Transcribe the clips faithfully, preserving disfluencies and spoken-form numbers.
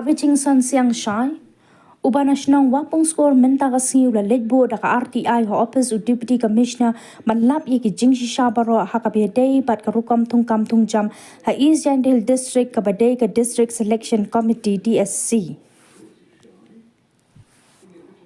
Richingson Siangshai, uba na shnong Wapung Skur mynta ka sngi u la leit buh da ka R T I ha office u Deputy Commissioner ban lap ïa ki jingshisha baroh ha kaba ïadei bad ka rukom thungkam thungjam ha East Jaintia Hills District kaba dei ka District Selection Committee D S C.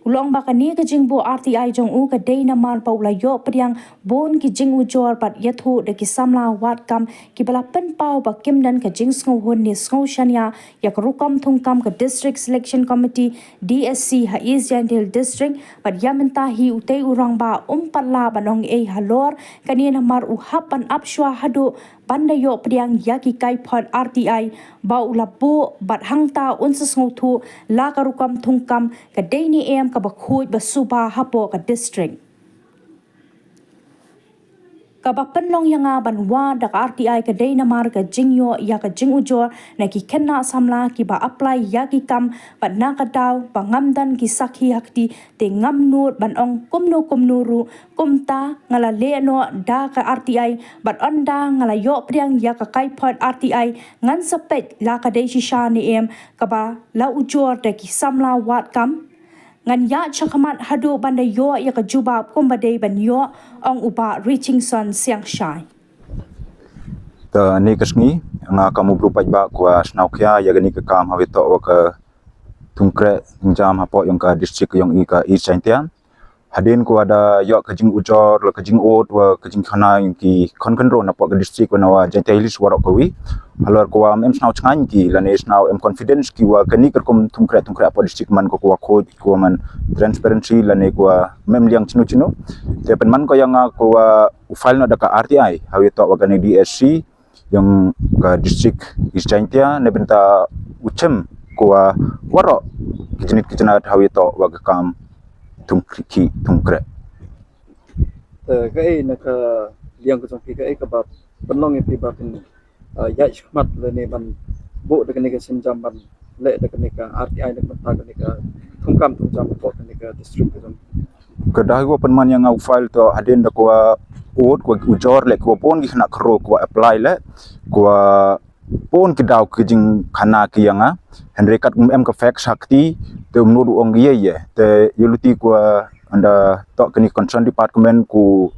U la ong ba kane ka jingbuh R T I jong u ka dei namar ba u la ïoh pdiang bun ki jingujor bad ïathuh da ki samla wad kam kiba la pynpaw ba kim don ka jingsngewhun ne sngewshaniah ïa ka rukom thungkam ka District Selection Committee D S C ha East Jaintia Hills District, bad ïa mynta hi utei u rangbah um pat lah ban ong ei halor kane namar u hap ban ap shuwa haduh ban da ïoh pdiang ïa ki kaiphod R T I ba u la buh bad hangta un sa sngewthuh la ka rukom thungkam ka dei ne em kaba khuid ba suba hapoh ka district. Kaba pynlong ïa nga ban wad da ka R T I ka dei namar ka jingïoh ïa ka jingujor na ki khynnah samla kiba apply ïa ki kam bad na ka daw ba ngam don ki sakhi ha kti te ngam nud ban ong kumno kumno ruh. Kumta nga la leh noh da ka R T I bad ynda nga la ïoh pdiang ïa ka kaiphod R T I ngan sa peit la ka dei shisha ne em kaba la ujor da ki samla wad kam. Ngan ïaid shakhmat haduh ban da ïoh ïa ka jubab kumba dei ban ïoh, ong u Bah Richingson Siangshai. Te kane ka sngi nga kam u briew paidbah kwah sngewkhia ïa kane ka kam hawei toh wa ka thungkreh thungjam hapoh ïong ka district ïong i ka East Jaintia. Hadien kwah da ïoh ka jingujor la ka jingud wa ka jingkhana ïong ki khon khynroo napoh ka district wa na wa Jaintia Hills waroh kawi. Halor kwah em sngew chngaiñ ki lane sngew em confidence ki wa kane ka rukom thungkreh thungkreh hapoh district man ko kwah khuid kwah man transparency lane kwah mem liang chinu chinu. Te pynman ko ïa nga kwah u file noh da ka R T I hawei toh wa kane D S C ïong ka district East Jaintia ne bynta u chem kwah waroh ki jnit ki jnat hawei toh wa ka kam thungkreh ki thungkreh. Te kaei na ka liang ka jong phi kaei kaba pynlong ïa phi ba phin ïaid shakhmat lane ban buh da kane ka sienjam ban leh da kane ka R T I na ka bynta kane ka thungkam thungjam hapoh kane ka district ka jong phi. Ka dei wa pynman ïa nga u file toh hadien da kwah ud kwah ujor leh kwah bun ki khynnah khynroo kwah apply leh kwah bun ki daw ki jingkhana ki ïa nga. Hynrei kat kum em ka facts ha kti te um nud u ong ïa ïa te ïa luti kwah ynda toh kane ka concern department ku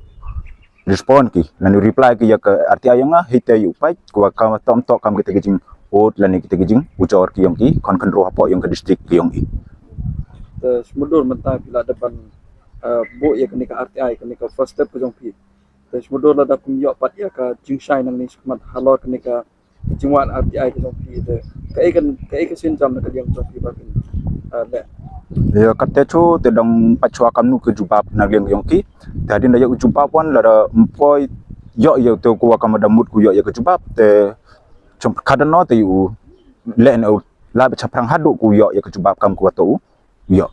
respond ki lane reply ki ïa ka R T I ïong nga hei te ïa u pait kwah kam tom toh kam kita ki jingud lane kita ki jingujor ki ïong ki khon khynroo hapoh ïong ka district ki ïong i. Te smudur mynta phi la dep ban buh ïa kane ka R T I kane ka first step ka jong phi. Te smudur lada phi ïoh pat ïa ka jingshai nangne shakhmat halor kane ka jingwan R T I ka jong phi te kaei ka kaei ka sienjam na ka liang jong phi ba phin leh. Ïa kata chu te dang pat shuwa kamnu ka jubab na liang jong ki. Te hadien da ïa u jubab wan lada ym poi ïoh ïa te kwah kam da mut ku ïoh ïa ka jubab te chum khadano te u leh na u la ba chaphrang haduh ku ïoh ïa ka jubab kam kwah to u ïoh.